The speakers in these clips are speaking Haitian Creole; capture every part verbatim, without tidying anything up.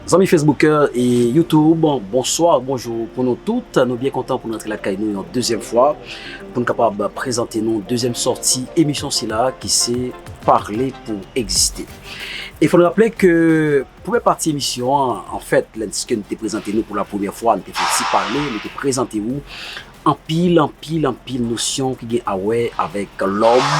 Zanmi Facebook e YouTube, bonswa, bonjou pou nou tout. Nou byen kontan pou n rantre lakay nou yon dezyèm fwa, pou n kapab prezante nou dezyèm sòti emisyon sila ki se Parle pour exister. E fò n raple ke premyè pati emisyon an, anfèt, lèske n te prezante nou pou la premyè fwa, n te fè ti pale, nou te prezante ou anpil, anpil, anpil nosyon ki gen a wè avèk lòm,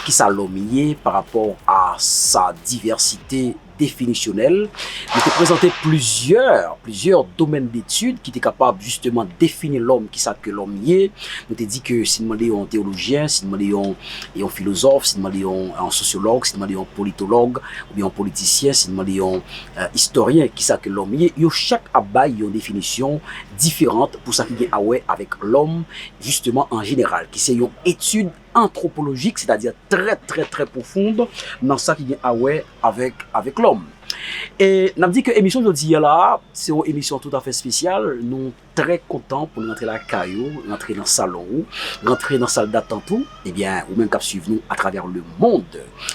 kisa lòm ye pa rapò a sa divèsite definisyonèl. Nou te prezante plizyè, plizyè domèn detid ki te kapab jisteman defini lòm, kisa ke lòm ye. Nou te di ke si n mande yon teyolojyen, si n mande yon, yon filozòf, si n mande yon, yon sosyològ, si n mande yon politològ, oubyen yon politisyen, si n mande yon, eh, istoryen, kisa ke lòm ye, yo chak ap bay yon definisyon diferan pou sa ki gen a wè avèk lòm, jisteman an jeneral, ki se yon etid antwopolojik, sètadi trè, trè, trè pwofon nan sa ki gen a wè avèk, avèk lòm. E n ap di ke emisyon jodi a la, se yon emisyon toutafè espesyal. Nou trè kontan pou n rantre lakay ou, rantre nan salon ou, rantre nan sal datant ou. Ebyen, ou menm k ap swiv nou atravè lemonn,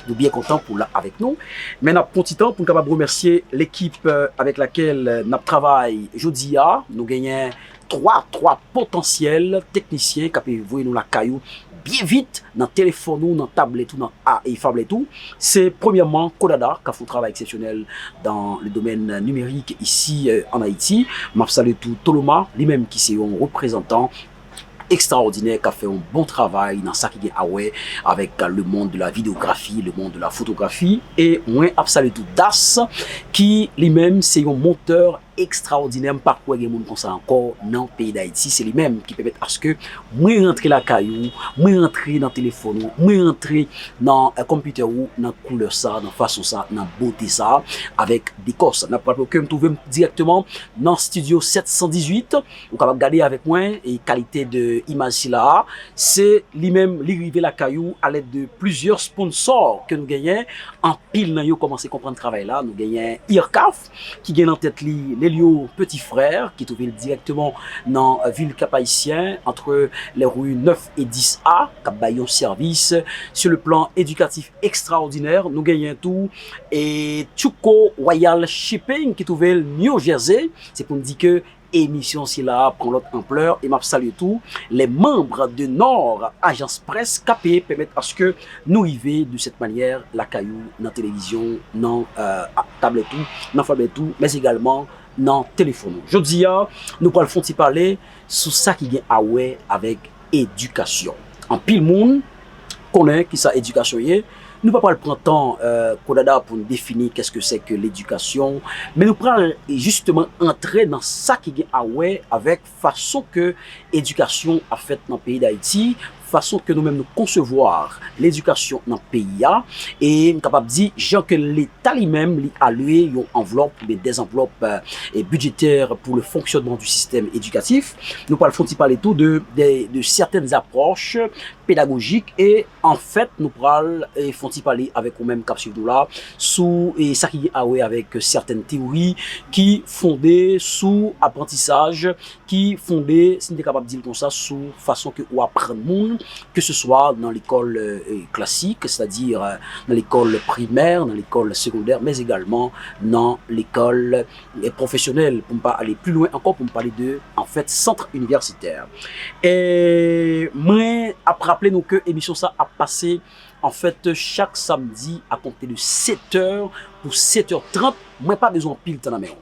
nou byen kontan pou w la avèk nou. Men n ap pran ti tan pou n kapab remèsye lekip, eh, avèk lakèl, eh, n ap travay jodi a. Nou genyen twa, twa potansyèl teknisyen k ap voye nou lakay ou byen vit nan telefòn ou, nan tablèt ou, nan a, e fablèt ou. Se premyèman Kodada k ap fè yon travay eksepsyonèl dans le domaine numérique ici, euh, en Haïti. M ap salye tou Toloma, li menm ki se yon reprezantan ekstraòdinè k ap fè yon bon travay nan sa ki gen a wè avèk le monde de la vidéographie, le monde de la photographie. E mwen ap salye tou Das, ki li menm se yon montè ekstraòdinè. M pa kwè gen moun konsa ankò nan peyi Dayiti. Se li menm ki pèmèt aske mwen rantre lakay ou, mwen rantre nan telefòn ou, mwen rantre nan, eh, konpitè ou, nan koulè sa, nan fason sa, nan bote sa, avèk dekò sa. N ap raple ke m twouve m dirèkteman nan Studio sèt san dizuit. Ou kapab gade avèk mwen e kalite de imaj sila a. Se li menm, li rive lakay ou alèd de plizyè sponsò ke nou genyen. Anpil nan yo kòmanse konprann travay la. Nou genyen IRCAF, ki gen nan tèt li Lelio Petit Frère, ki twouve l dirèkteman nan vil Cap-Haïtien, antre les rues neuf et dix A, k ap bay yon sèvis sur le plan éducatif extraordinaire. Nou genyen tou e Chuco Royal Shipping, ki twouve l New Jersey. Se pou n di ke emisyon sila a pran lòt anplè, e m ap salye tou les membres de Nord Agence Presse, K P, pèmèt aske nou rive de cette manière lakay ou, nan televizyon, nan, euh, tablèt ou, nan fablèt ou, men egalman nan telefòn ou. Jodi a, nou pral fè yon ti pale sou sa ki gen a wè avèk edikasyon. Anpil moun konnen kisa edikasyon ye. Nou pa pral pran tan, euh, Kodada pou n defini qu'est-ce que c'est que l'éducation, men nou pral jisteman antre nan sa ki gen a wè avèk fason ke edikasyon ap fèt nan peyi Dayiti, fason ke nou menm nou konsevwa ledikasyon nan peyi a, e m kapab di jan ke Leta li menm li alye yon anvlòp oubyen dèzanvlòp, euh, e bidjetè pour le fonctionnement du système éducatif. Nou pral fè yon ti pale tou de, de, de certaines approches pédagogiques e anfèt, nou pral, e, fè yon ti pale avèk ou menm k ap swiv nou la sou, e, sa ki gen a wè avèk sèten teyori ki fonde sou aprantisaj, ki fonde, si n te kapab di l konsa, sou fason ke ou aprann moun, ke se swa nan lekòl, e, klasik, sètadi, e, nan lekòl primè, nan lekòl segondè, men egalman nan lekòl, e, pwofesyonèl, pou m pa ale pli lwen ankò, pou m pale de, anfèt, sant inivèsitè. E mwen ap raple nou ke emisyon sa ap pase, anfèt, chak samdi a konte de sèt è pou sèt è trant. Mwen pa bezwen anpil tan nan men w.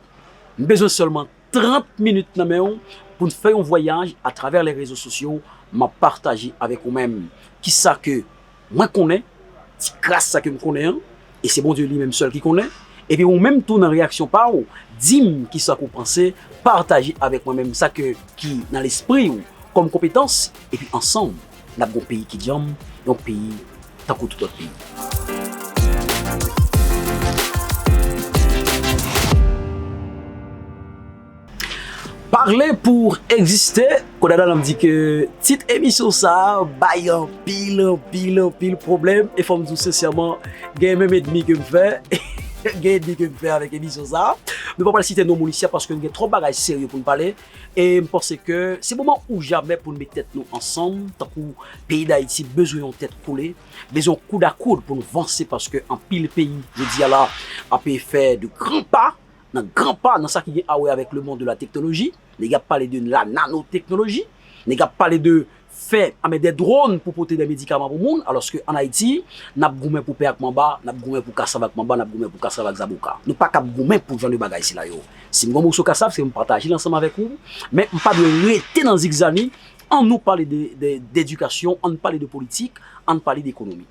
M bezwen sèlman trant minit nan men w pou n fè yon vwayaj atravè les réseaux sociaux. M ap pataje avèk ou menm kisa ke mwen konnen, ti kras sa ke m konnen an, e se Bondye li menm sèl ki konnen. Epi ou menm tou nan reyaksyon pa w, di m kisa ke w panse, pataje avèk mwen menm sa ke, ki nan lespri w kòm konpetans, epi ansanm, n ap gon peyi ki djanm, yon peyi tankou tout lòt peyi. Parle pour exister, Kodada, n ap di ke tit emisyon sa a bay anpil, anpil, anpil pwoblèm, e fò m di w sensèman, gen menm ènmi ke m fè, gen ènmi ke m fè avèk emisyon sa a. Nou pa pral site non moun isi a paske nou gen twòp bagay serye pou n pale, e m panse ke se moman ou jamè pou n met tèt nou ansanm, tankou peyi Dayiti bezwen yon tèt kole, bezwen yon koud a koud pou n vanse paske anpil peyi, jodi a la, ap fè de gran pa, nan gran pa nan sa ki gen a wè avèk le monde de la technologie. Nèg ap pale de la nanotechnologie. Nèg ap pale de fè, a, men, de drone pou pote de medikaman pou moun, alòske an Ayiti, n ap goumen pou pen ak manba, n ap goumen pou kasav ak manba, n ap goumen pou kasav ak zaboka. Nou pa kab goumen pou jan de bagay sila yo. Si m gen yon moso kasav, se pou m pataje l ansanm avèk ou, men m pa dwe rete nan zigzani. Ann nou pale de, de, d'edikasyon, ann pale de politik, ann pale de ekonomi.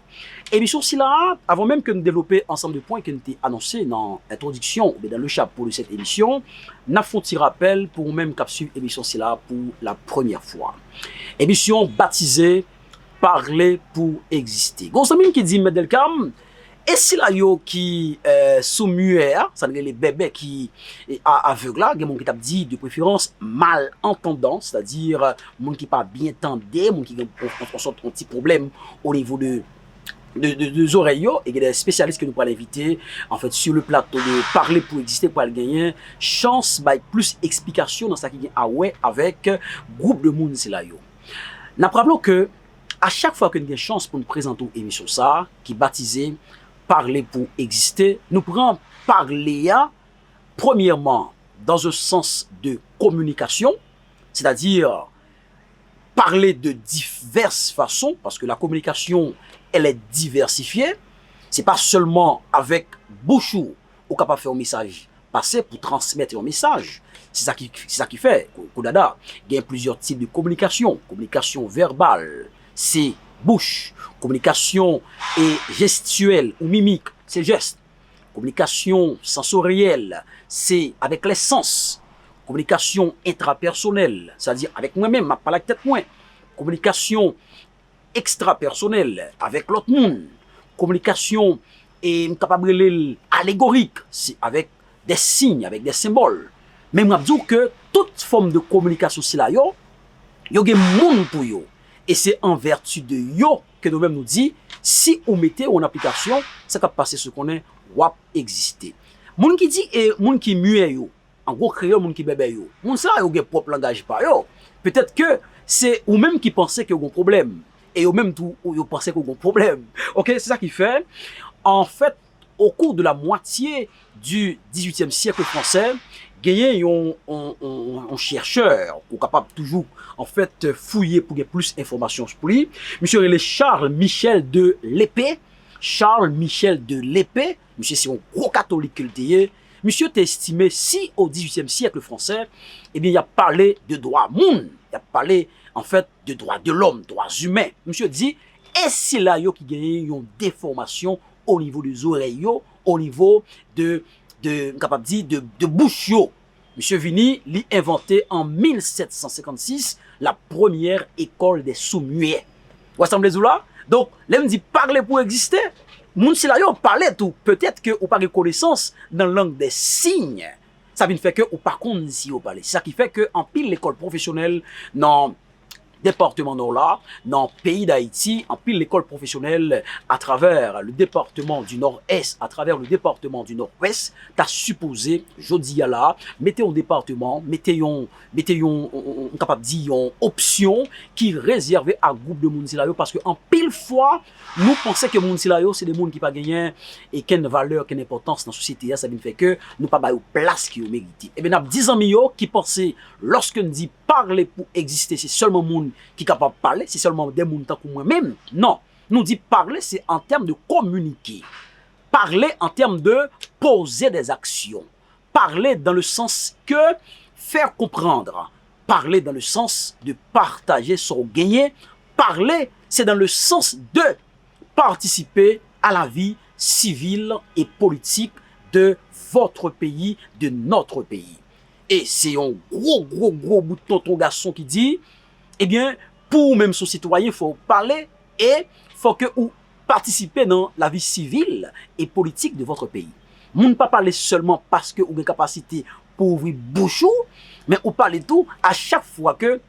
Emisyon sila a, avan menm ke n devlope ansanm de pwen ke n te anonse nan entwodiksyon oubyen dans le chapeau de cette émission, n ap fè yon ti rapèl pou ou menm k ap swiv emisyon sila a pou la premyè fwa. Emisyon batize Pale pou egziste. Gen yon zanmi m ki di m, Mèt Delcam, e sila yo ki, eh, soumyè a, sa n rele bèbè ki, eh, a, avèg la, gen moun ki t ap di de preferans malantandan, sètadi, eh, moun ki pa byen tande, moun ki gen yon, yon, yon sòt, yon ti pwoblèm o nivo de, de, de, de zòrèy yo, e gen de espesyalis ke nou pral envite, anfèt, sur le plateau de Pale pou egziste, pral genyen chans bay plis eksplikasyon nan sa ki gen a wè avèk gwoup de moun sila yo. N ap raple w ke a chak fwa ke n gen chans pou n prezante w emisyon sa a, ki batize Pale pou egziste, nou pran pale a, premyèman, dans un sens de communication, c'est-à-dire parler de diverses façons, parce que la communication, elle est diversifiée. Se pa sèlman avèk bouch ou ou kapab fè yon mesaj pase, pou transmèt yon mesaj. Se sa ki, se sa ki fè, kou, kou dada, gen plizyè tip de kominikasyon. Kominikasyon vèbal, se bouch. Kominikasyon, e, jestyèl ou mimik, se jès. Kominikasyon sansoryèl, se avèk lè sans. Kominikasyon entrapèsonèl, sètadi avèk mwen menm, m ap pale ak tèt mwen. Kominikasyon ekstrapèsonèl, avèk lòt moun. Kominikasyon, e m kapab rele l alegorik, se avèk de siy, avèk de senbòl. Men m ap di w ke tout fòm de kominikasyon sila yo, yo gen moun pou yo. E se an vèti de yo ke nou menm nou di, si ou mete yo an aplikasyon, sa k ap pase se konnen w ap egziste. Moun ki di, e moun ki myè yo, an gwo kreyòl, moun ki bèbè yo, moun sa yo gen pwòp langaj pa yo. Petèt ke se ou menm ki panse ke w gen pwoblèm, e yo menm tou, ou, yo panse ke w gen pwoblèm. Oke, se sa ki fè, anfèt, au cours de la moitié du dix-huitième siècle français, genyen yon, yon, yon, yon chèchè, ou kapab toujou, anfèt, fouye pou gen plis enfòmasyon pou li. Misye rele Charles Michel de Lépée. Charles Michel de Lépée, misye se yon gwo katolik ke l te ye. Misye te estime si au dix-huitième siècle français, ebyen, y ap pale de dwa moun, y ap pale, anfèt, de dwa de lòm, dwa imen. Misye di, e sila yo ki genyen yon defòmasyon o nivo de zòrèy yo, o nivo de, de, m kapab di, de, de bouch yo. Misye vini, li envante an mil sèt san senkannsis la première école des sourds-muets. Ou wè sa m vle di w la? Donk, lè m di pale pou egziste, moun sila yo pale tou. Petèt ke ou pa gen konesans nan lang dè siy. Sa vin fè ke ou pa konn si yo pale. Se sa ki fè ke anpil lekòl pwofesyonèl nan depatman Nò la, nan peyi Dayiti, anpil lekòl pwofesyonèl atravè le département du Nord-Est, atravè le département du Nord-Ouest, ta sipoze, jodi a la, mete yon depatman, mete yon, mete yon, on, on, on kapab di yon opsyon ki rezève a gwoup de moun sila yo, paske anpil fwa, nou panse ke moun sila yo, se de moun ki pa genyen okenn valè, okenn enpòtans nan sosyete a, sa vin fè ke nou pa ba yo plas ke yo merite. Ebyen, n ap di zanmi yo ki panse, lòske n di pale pou egziste, se sèlman moun ki kapab pale, se sèlman de moun tankou mwen menm. Non, nou di pale, se an tèm de kominike. Pale an tèm de poze dè aksyon. Pale dans le sens que faire comprendre. Pale dans le sens de pataje sa w genyen. Pale, se dans le sens de participer à la vie civile et politique de votre pays, de notre pays. E se yon gwo, gwo, gwo bout tonton gason ki di, ebyen, pou ou menm se yon sitwayen, fò w pale e fò ke ou patisipe nan lavi sivil e politik de votre pays. Moun pa pale sèlman paske ou gen kapasite pou ouvri bouch ou, men ou pale tou a chak fwa ke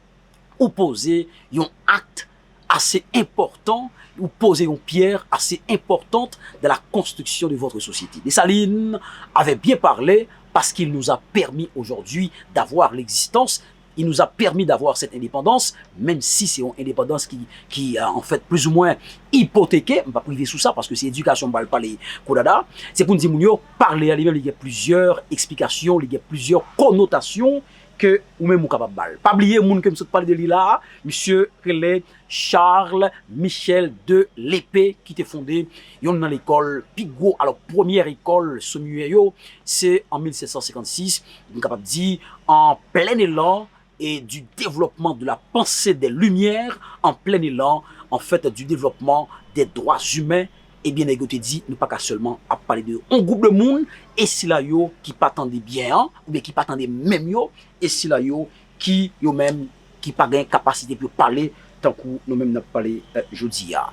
ou poze yon akt ase enpòtan, ou poze yon pyè ase enpòtan dans la construction de votre société. Dessalines avait bien parlé parce qu'il nous a permis aujourd'hui d'avoir l'existence il nous a permis d'avoir cette indépendance, menm si se yon endepandans ki, ki, euh, an fèt, plizoumwen ipoteke, m p ap rive sou sa, paske se edikasyon m pral pale, Kodada, se pou n di moun yo, pale a li menm, li gen plizyè eksplikasyon, li gen plizyè konotasyon ke ou menm ou kapab ba l. Pa bliye, moun ke m sot pale de li la a, misye rele Charles Michel de Lépée, ki te fonde youn nan lekòl pi gwo, alò, premyè lekòl somyè yo, se an mil sèt san senkannsis, nou kapab di, an plen elan et du développement de la pensée des Lumières, en plein élan, en fait, du développement des droits humains, ebyen, nèg yo te di, nou pa ka sèlman ap pale de yon gwoup de moun, e sila yo ki pa tande byen an, oubyen ki pa tande menm yo, e sila yo ki, yo menm, ki pa gen kapasite pou yo pale tankou nou menm n ap pale, eh, jodi a.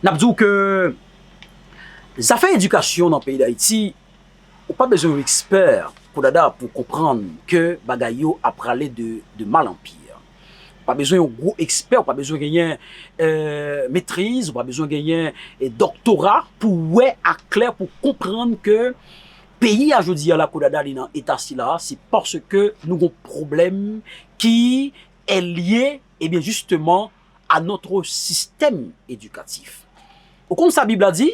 N ap di w ke zafè edikasyon nan peyi Dayiti, ou pa bezwen yon ekspè, Kodada, pou konprann ke bagay yo ap prale de, de mal an pi. Ou pa bezwen yon gwo ekspè, ou pa bezwen genyen, eh, metriz, ou pa bezwen genyen, eh, doktora pou wè aklè, pou konprann ke peyi a jodi a la, Kodada, li nan eta sila, se paske nou gon pwoblèm ki est lié, eh bien, justement, à notre système éducatif. Ou konn sa Bib la di?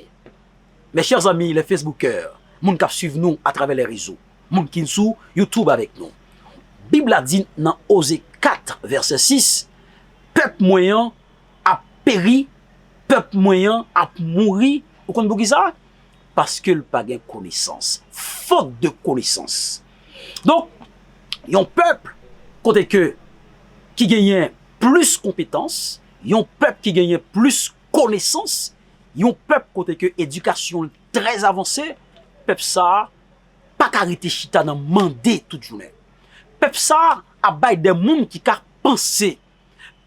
Mes chers amis, les Facebookers, moun k ap swiv nou atravè lè rezo, moun ki sou YouTube avèk nou. Bib la di nan Oze kat, vèsè sis, pèp mwen an ap peri, pèp mwen an ap mouri. Ou konn poukisa? Paske l pa gen konesans. Faute de connaissance. Donk, yon pèp kote ke ki genyen plis konpetans, yon pèp ki genyen plis konesans, yon pèp kote ke edikasyon l trè avanse, pèp sa a pa ka rete chita nan mande tout jounen. Pèp sa a ap bay de moun ki ka panse.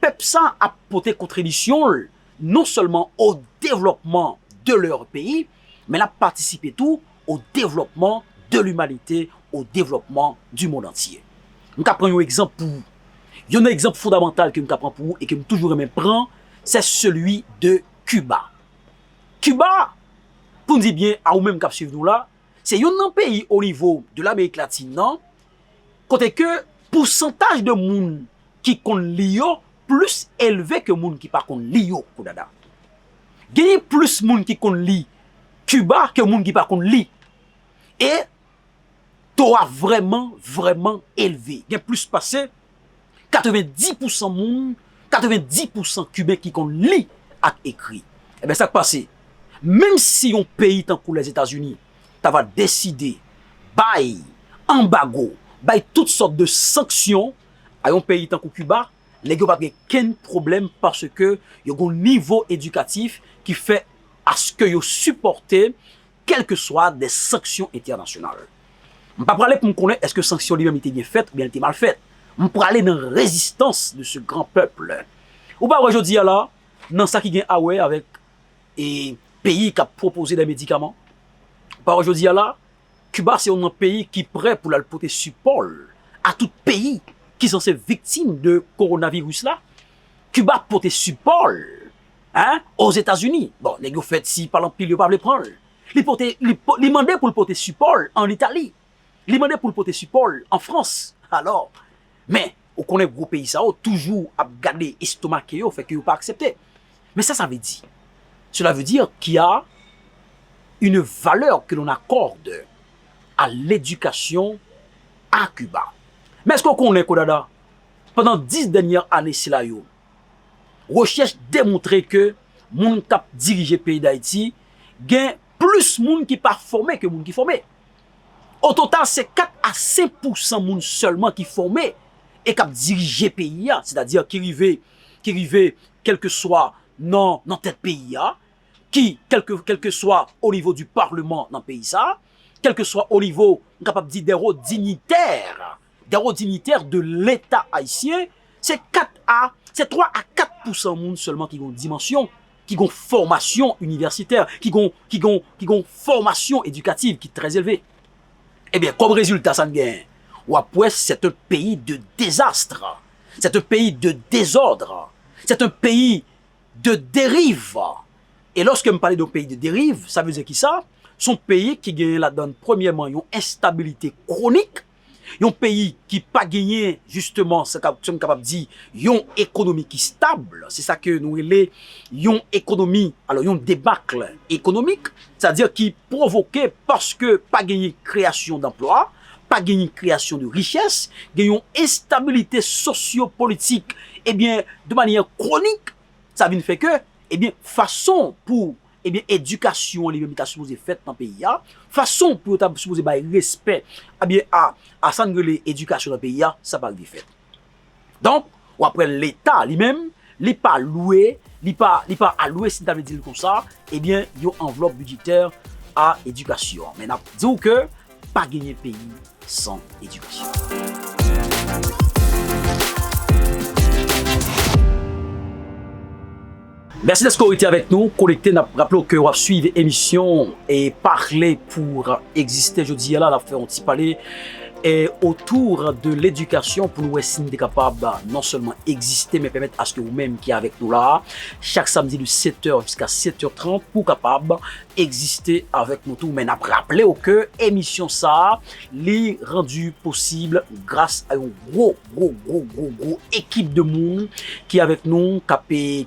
Pèp sa a ap pote kontribisyon l non sèlman au développement de leur pays, men l ap patisipe tou au développement de l'humanité, au développement du monde entier. M ka pran yon egzanp pou ou. Youn nan egzanp fondamantal ke m ka pran pou ou e ke m toujou renmen pran, c'est celui de Cuba. Cuba, pou n di byen a ou menm k ap swiv nou la, se youn nan peyi o nivo de Lamerik Latin nan, kote ke pousantaj de moun ki konn li yo plis elve ke moun ki pa konn li yo, Kodada. Genyen plis moun ki konn li Kiba ke moun ki pa konn li. E to a vrèman, vrèman elve. Gen plis pase katrevenndis pousan moun, katrevenndis pousan Kiben ki konn li ak ekri. Ebyen, sa k pase? Menm si yon peyi tankou Lèzetazini ta va deside bay anbago, bay tout sòt de sanksyon a yon peyi tankou Kiba, nèg yo p ap gen kenn pwoblèm paske yo gen yon nivo edikatif ki fè aske yo sipòte kèlkeswa de sanksyon entènasyonal. M pa prale pou m konnen èske sanksyon li menm li te byen fèt oubyen li te mal fèt. M prale nan rezistans de ce grand peuple. Ou pa wè jodi a la, nan sa ki gen a wè avèk e peyi k ap pwopoze de medikaman. Ou pa wè jodi a la, Kiba se youn nan peyi ki prè pou l al pote sipò l a tout peyi ki sanse viktim de kowonaviris la. Kiba pote sipò l, en, Ozetazini. Bon, nèg yo fèt si pa l anpil yo pa vle pran l. Li pote, li, po- li mande pou l pote sipò l an Itali. Li mande pou l pote sipò l an Frans. Alò, men, ou konnen gwo peyi sa yo toujou ap gade estomake yo, fè ke yo pa aksepte. Men sa sa vle di? Cela veut dire qu'il y a une valeur que l'on accorde à l'éducation à Cuba. Men èske w konnen, Kodada, pandan dis dènyè ane sila yo, rechèch demontre ke moun k ap dirije peyi Dayiti gen plis moun ki pa fòme ke moun ki fòme. O total, se kat a senk pousan moun sèlman ki fòme e k ap dirije peyi a, sètadi ki rive, ki rive kèlkeswa nan, nan tèt peyi a, ki, kèlke, kèlkeswa o nivo du parleman nan peyi sa, kèlkeswa o nivo, m kapab di, des hauts dignitaires, des hauts dignitaires de l'État haïtien, se kat a, se twa a kat pousan moun sèlman ki gon dimansyon, ki gon fòmasyon inivèsitè, ki gon, ki gon, ki gon fòmasyon edikativ ki trè elve. Ebyen, kòm rezilta sa n genyen, w ap wè, c'est un pays de désastre, c'est un pays de désordre, c'est un pays de dérive. E lòske m pale de yon peyi de deriv, sa vle di kisa? Se yon peyi ki genyen ladan l, premyèman, yon enstabilite kwonik, Yon peyi ki pa genyen, jisteman, sa ka, sa n kapab di, yon ekonomi ki stab, se sa ke nou rele yon ekonomi, alò, yon debakl ekonomik, sètadi ki pwovoke paske pa genyen kreyasyon danplwa, pa genyen kreyasyon de richès, gen yon enstabilite sosyopolitik, ebyen, de manyè kwonik, sa vin fè ke, ebyen, fason pou, ebyen, edikasyon an li menm li ta sipoze fèt nan peyi a, fason pou yo ta sipoze bay respè, ebyen, a, a sa n rele edikasyon nan peyi a, sa pa rive fèt. Donk, w ap wè Leta li menm, li pa lwe, li pa, li pa alwe, si n ta vle di l konsa, ebyen, yon anvlòp bidjetè a edikasyon an. Men n ap di w ke pa genyen peyi san edikasyon. Mèsi dèske w rete avèk nou, konekte. N ap raple w ke w ap swiv emisyon e Parler pour Exister. Jodi a la, n ap fè yon ti pale e otou de ledikasyon pou nou wè si n te kapab non sèlman egziste, men pèmèt aske ou menm ki avèk nou la, chak samdi de sèt è jiska sèt è trant, pou w kapab egziste avèk nou tou. Men n ap raple w ke emisyon sa a, li randi posib gras a yon gwo, gwo, gwo, gwo, gwo ekip de moun ki avèk nou, k ap, e,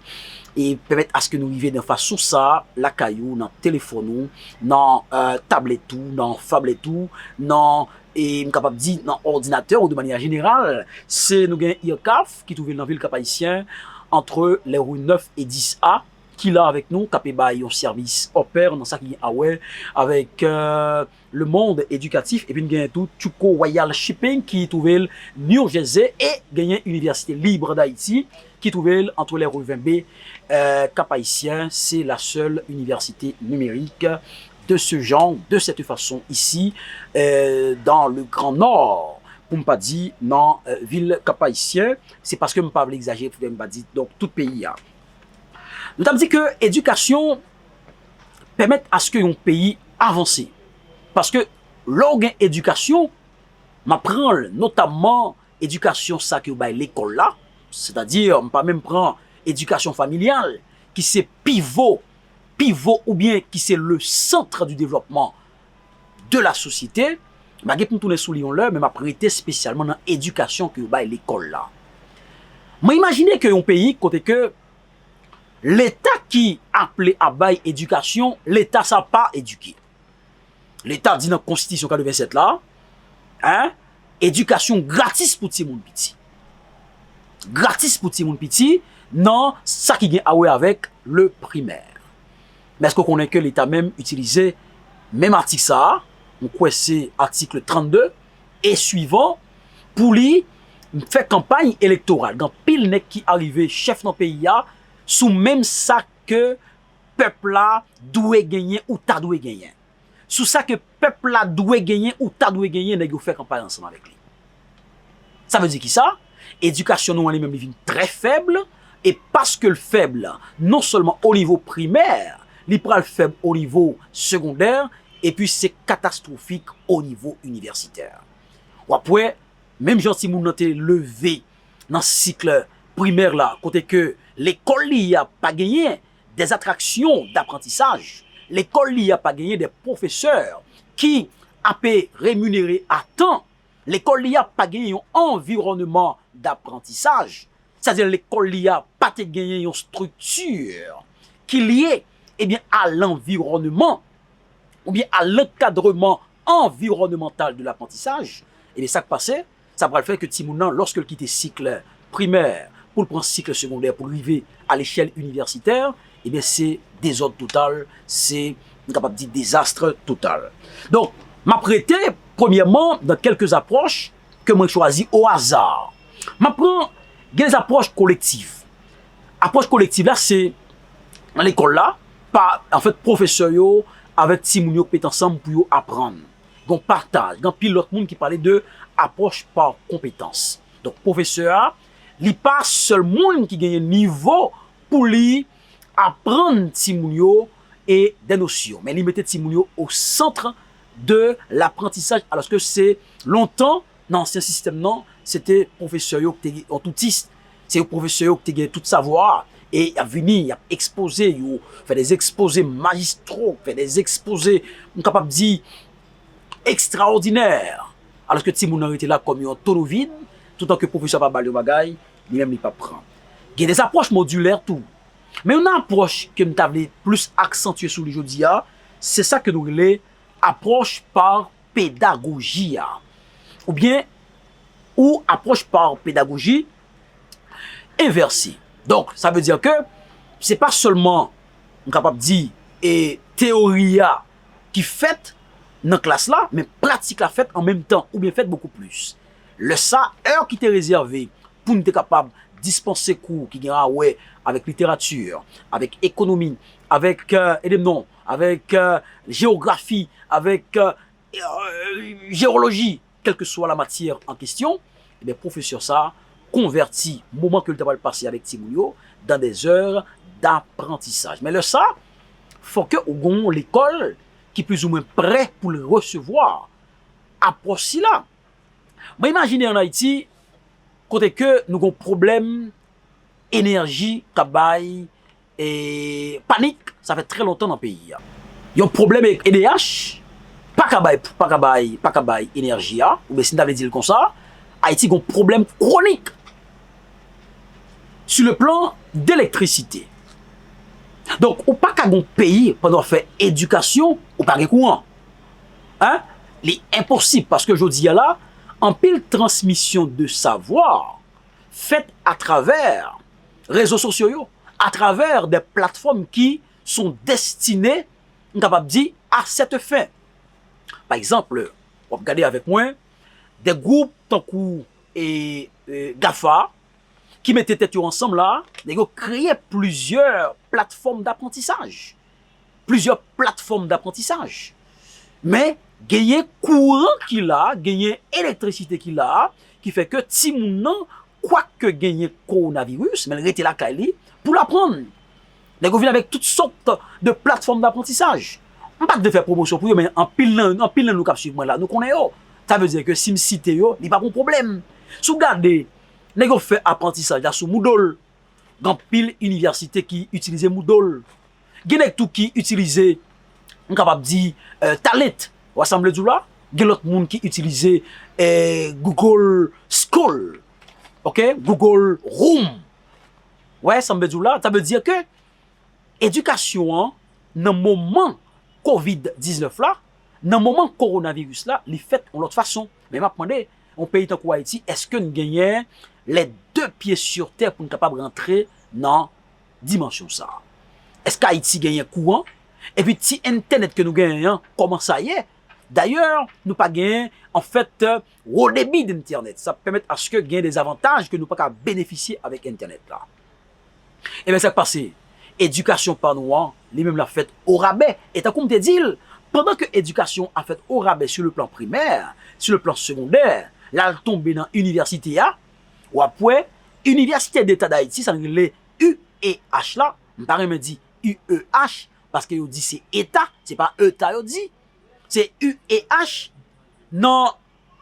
e pèmèt aske nou rive nan fason sa a, lakay ou, nan telefòn ou, nan, e, tablèt ou, nan fablèt ou, nan, e, m kapab di, nan òdinatè ou de manyè jeneral. Se nou gen IRCAF, ki twouve l nan vil Kap Ayisyen, antre les rues neuf et dix A, ki la avèk nou, k ap bay yon sèvis opè nan sa ki gen a wè avèk, e, le monde éducatif, epi n genyen tou Chuco Royal Shipping ki twouve l New Jersey, e genyen Université Libre d'Haïti ki twouve l antre les rues vingt B, e, Kap Ayisyen, se la seule université numérique de ce genre, de cette façon ici, e, dans le Grand Nord, pou m pa di nan, e, vil Kap Ayisyen, se paske m pa vle egzajere pou m pa di, donk, tout peyi a. Nou t ap di ke edikasyon pèmèt aske yon peyi avanse. Paske lè w gen edikasyon, m ap pran l, notamman edikasyon sa ke yo bay lekòl la, sètadi m pa menm pran edikasyon familyal, ki se pivo, pivo oubyen ki se le centre du développement de la société, m pa gen pou m tounen sou li yon lè, men m ap rete espesyalman nan edikasyon ke yo bay lekòl la. Mwen imajine ke yon peyi kote ke Leta ki aple a bay edikasyon, Leta sa pa edike. Leta di nan Konstitisyon katrevennsèt la, en, edikasyon gratis pou timoun piti. Gratis pou timoun piti nan sa ki gen a wè avèk le primè. Men èske w konnen ke Leta menm itilize menm atik sa a, m kwè se atik trannde e swivan, pou li fè kanpay elektoral? Gen anpil nèg ki arive chèf nan peyi a sou menm sa ke pèp la dwe genyen ou ta dwe genyen. Sou sa ke pèp la dwe genyen ou ta dwe genyen, nèg yo fè kanpay ansanm avèk li. Sa vle di ki sa? Edikasyon nou an li menm li vin trè fèb, e paske l fèb, non sèlman o nivo primè, li pral fèb o nivo segondè, epi se katastwofik o nivo inivèsitè. W ap wè, menm jan timoun nan te leve nan sik primè la, kote ke lekòl li a pa genyen des attractions d'apprentissage, lekòl li a pa genyen des professeurs ki ape reminere a tan, lekòl li a pa genyen yon anviwònman d'apprentissage, sètadi lekòl li a pa te genyen yon estrikti ki lye, ebyen, a lanviwònman oubyen a lankadreman anviwònmantal de laprantisaj, ebyen, sa k pase, sa pral fè ke timoun nan, lòske l kite sik primè pou l pran sik segondè pou l rive a lechèl inivèsitè, ebyen, se dezòd total, se, nou kapab di, dezas total. Donk, m ap rete, premyèman, dans quelques approches ke mwen chwazi o aza. M ap pran gen apwòch kolektif. Apwòch kolektif la, se nan lekòl la, pa, anfèt, pwofesè yo avèk timoun yo k met ansanm pou yo aprann. Gen pataj, gen anpil lòt moun ki pale de apwòch pa konpetans. Donk, pwofesè a, li pa sèl moun ki genyen nivo pou li aprann timoun yo e des notions, men li mete timoun yo au centre de l'apprentissage, alòske se lontan, nan ansyen sistèm nan, se te pwofesè yo ki te gen, antoutis, se yo pwofesè yo ki te gen tout savwa a, e y ap vini, y ap ekspoze, yo fè des exposés magistraux, fè des exposés, m kapab di, ekstraòdinè. Alòske timoun nan rete la kòm yon tono vid, toutan ke pwofesè a pa ba l yon bagay, li menm li p ap pran. Gen de apwòch modilè tou. Men yon apwòch ke m ta vle plis aksantye sou li jodi a, se sa ke nou rele apwòch pa pedagoji a. Oubyen, ou apwòch pa pedagoji envèse. Donk, sa vle di ke se pa sèlman, m kapab di, e teyori a ki fèt nan klas la, men pratik la fèt an menm tan, oubyen fèt bokou plis. Lè sa, è ki te rezève pou n te kapab dispanse kou ki gen a wè avèk literati, avèk ekonomi, avèk, euh, ede m non, avèk, euh, jewografi, avèk, euh, euh, jewoloji, kèlkeswa la matyè an kesyon, ebyen, pwofesè sa a konvèti moman ke l ta pral pase avèk timoun yo dans des heures d'apprentissage. Men lè sa, fò ke ou gen yon lekòl ki plizoumwen prè pou l resevwa apwòch sila. Mwen imajine ann Ayiti, kote ke nou gen yon pwoblèm enèji k ap bay e panik, sa fè trè lontan nan peyi a. Yon pwoblèm E D H pa ka bay, pa ka bay, pa ka bay enèji a, oubyen si n ta vle di l konsa, Ayiti gen yon pwoblèm kwonik sur le plan de elektrisite. Donk, ou pa ka gen yon peyi pandan w ap fè edikasyon, ou pa gen kouran. Hein? Li enposib paske jodi a la, anpil transmisyon de savwa fèt atravè rezo sosyo yo, atravè de platfòm ki sont destinées, m kapab di, à cette fin. Pa egzanp, w ap gade avèk mwen, de gwoup tankou e, e, GAFA, ki mete tèt yo ansanm la, nèg yo kreye plizyè platfòm daprantisaj. Plizyè platfòm daprantisaj. Men, genyen kouran ki la, genyen elektrisite ki la, ki fè ke timoun nan, kwak ke genyen kowonaviris, men l rete lakay li pou l aprann. Nèg yo vin avèk tout sòt de platfòm daprantisaj. M pa t vle fè pwomosyon pou yo, men anpil nan, anpil nan nou k ap swiv mwen la, nou konnen yo. Sa vle di ke si m site yo, li p ap yon pwoblèm. Si w gade, nèg yo fè aprantisaj la sou Moodle. Gen anpil inivèsite ki itilize Moodle. Gen nèg tou ki itilize, m kapab di, euh, Talent. Ou a sa m vle di w la? Gen lòt moun ki itilize, euh, Google School. Ok? Google Room. Ou wè sa m vle di w la? Sa vle di ke edikasyon an, nan moman kovid diznèf la, nan moman kowonaviris la, li fèt yon lòt fason. Men m ap mande, yon peyi tankou Ayiti, èske n genyen les deux pieds sur terre pou n kapab rantre nan dimansyon sa a? Èske Ayiti genyen kouran? Epi ti entènèt ke nou genyen an, kòman sa ye? Dayè, nou pa genyen, anfèt, wo debi d entènèt. Sa pèmèt aske gen de zavantaj ke nou pa ka benefisye avèk entènèt la. Ebyen, sa k pase? Edikasyon pa nou an, li menm, l ap fèt orabè. E tankou m te di l, pandan ke edikasyon ap fèt orabè sur le plan primaire, sur le plan secondaire, l al tonbe nan inivèsite a, w ap wè, Université d'État d'Haïti, sa n rele U E H la, m pa renmen di U E H, paske yo di se eta, se pa eta yo di, se U E H, nan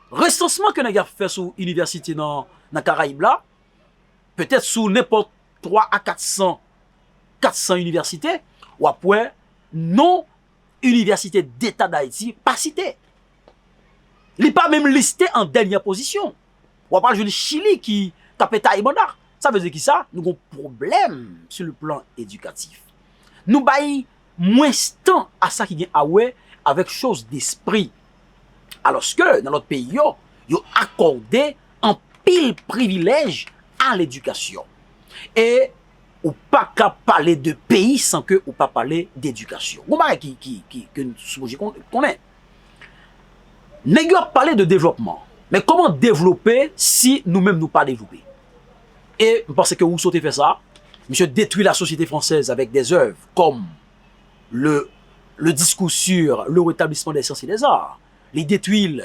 resansman ke nèg y ap fè sou inivèsite nan, nan Karayib la, petèt sou nenpòt twa a kat san, kat san inivèsite, w ap wè non Université d'État d'Haïti pa site. Li pa menm liste an dènyè pozisyon. W ap al jwenn Chili ki, k ap pete banda. Sa vle di ki sa? Nou gen yon pwoblèm sur le plan éducatif. Nou bay mwens tan a sa ki gen a wè avèk choz despri. Alòske nan lòt peyi yo, yo akòde anpil privilèj a ledikasyon. E ou pa ka pale de peyi san ke ou pa pale dedikasyon. Gon bagay ki, ki, ki, ke n sipoze kon-, konnen. Nèg yo ap pale de devlòpman. Men kòman devlope si nou menm nou pa devlope? E m panse ke Rousseau te fè sa. Misye détruit la société française avec des œuvres comme le, le discours sur le rétablissement des sciences et des arts. Li detwi l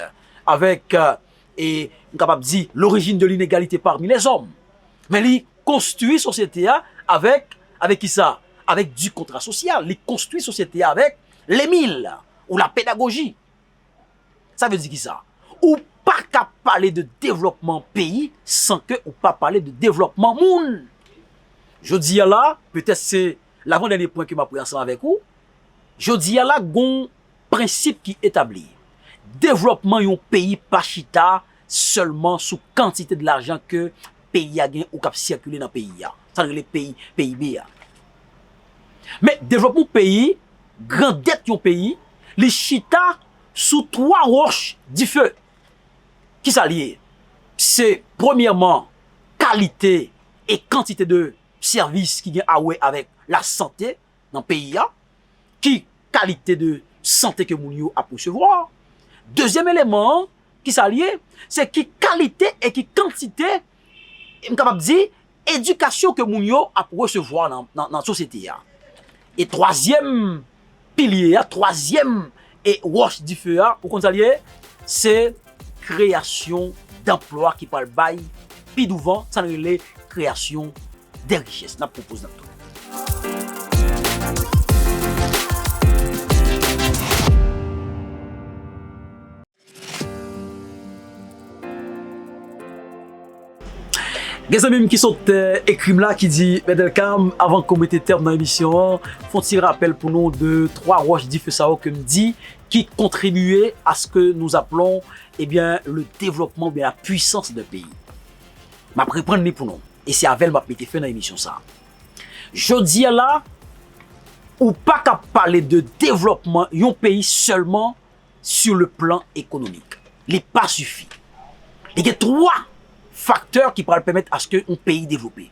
avèk, euh, e m kapab di, l'origine de l'inégalité parmi les hommes. Men li konstwi sosyete a avèk, avèk ki sa? Avèk du contrat social. Li konstwi sosyete a avèk les mille ou la pédagogie. Sa vle di ki sa? Ou pa ka pale de devlòpman peyi san ke ou pa pale de devlòpman moun. Jodi a la, petèt se lavandènye pwen ke m ap wè ansanm avèk ou. Jodi a la, gon prensip ki etabli. Devlòpman yon peyi pa chita sèlman sou kantite de lajan ke peyi a gen ou k ap sikile nan peyi a. Sa n rele peyi, P I B a. Men devlòpman yon peyi, grandèt yon peyi, li chita sou twa wòch dife. Kisa l ye? Se premyèman kalite e kantite de sèvis ki gen a wè avèk lasante nan peyi a, ki kalite de sante ke moun yo ap resevwa. Dezyèm eleman an, kisa l ye? Se ki kalite e ki kantite, m kapab di, edikasyon ke moun yo ap resevwa nan, nan, nan sosyete a. E twazyèm pilye a, twazyèm e wòch dife a, ou konn sa l ye? Se kreyasyon danplwa ki pral bay pi douvan, sa n rele kreyasyon de richès. N ap pwopoze n ap tounen. Gen zanmi m ki sot, eh, ekri m la, ki di, Mèt Delcam, avan ke w mete tèm nan emisyon an, fè yon ti rapèl pou nou de twa wòch dife sa yo ke m di ki kontribye à ce que nous appelons, eh bien, le développement oubyen la puissance d'un pays. M ap reprann li pou nou. E se avè l m ap mete fen nan emisyon sa a. Jodi a la, ou pa ka pale de devlòpman yon peyi sèlman sur le plan économique. Li pa sifi. Li gen twa faktè ki pral pèmèt aske yon peyi devlope.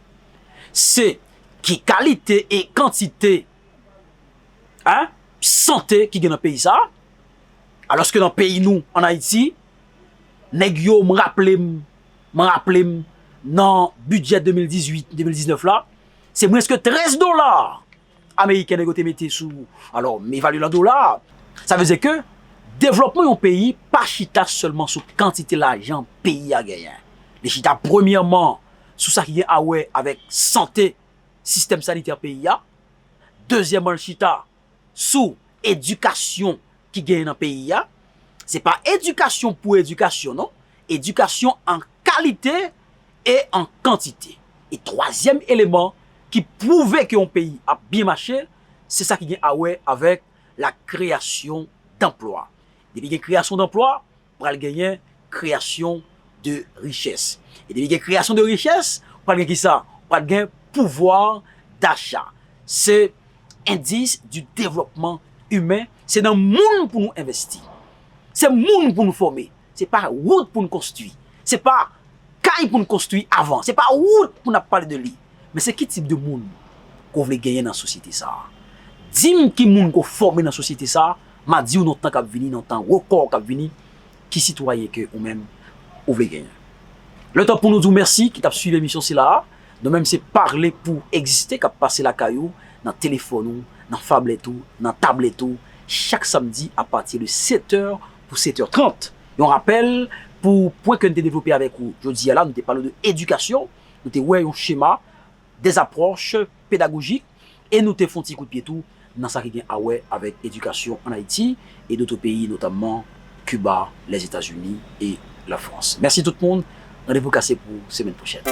Se ki kalite e kantite, en, sante ki gen nan peyi sa a. Alòske nan peyi nou, ann Ayiti, nèg yo, m raple m, m raple m, nan bidjè de mil dizuit, de mil diznèf la, se mwens ke trèz dola ameriken nèg yo te mete sou, alò, m evalye l an dola. Sa vle di ke devlòpman yon peyi pa chita sèlman sou kantite lajan peyi a genyen. Li chita premyèman sou sa ki gen a wè avèk sante, sistèm sanitè peyi a. Dezyèmman, l chita sou edikasyon ki genyen nan peyi a. Se pa edikasyon pou edikasyon, non. Edikasyon an kalite e an kantite. E twazyèm eleman ki pwouve ke yon peyi ap byen mache, se sa ki gen a wè avèk la création d'emplois. Depi gen kreyasyon danplwa, pral genyen kreyasyon de richès. E depi gen kreyasyon de richès, pral gen kisa? Pral gen pouvwa dacha. Se endis di devlòpman imen, se nan moun pou nou envesti. Se moun pou nou fòme. Se pa wout pou n konstwi. Se pa kay pou n konstwi avan. Se pa wout pou n ap pale de li. Men se ki tip de moun ke w vle genyen nan sosyete sa a? Di m ki moun ke w fòme nan sosyete sa a, m a di w nan tan k ap vini, nan tan rekò k ap vini, ki sitwayen ke ou menm ou vle genyen. Lè tan pou nou di w mèsi ki t ap swiv emisyon sila a. Nou menm se Pale pou Egziste k ap pase lakay ou, nan telefòn ou, nan fablèt ou, nan tablèt ou, chak samdi apati de sèt è pou sèt è trant. Yon rapèl, pou pwen ke n te devlope avèk ou jodi a la, nou te pale de edikasyon, nou te wè yon chema, des approches pédagogiques, e nou te fè yon ti kout pye tou nan sa ki gen a wè avèk edikasyon ann Ayiti e doto peyi, notamman Kiba, Lèzetazini e Lafrans. Mèsi tout moun, randevou kase pou semèn pwochèn.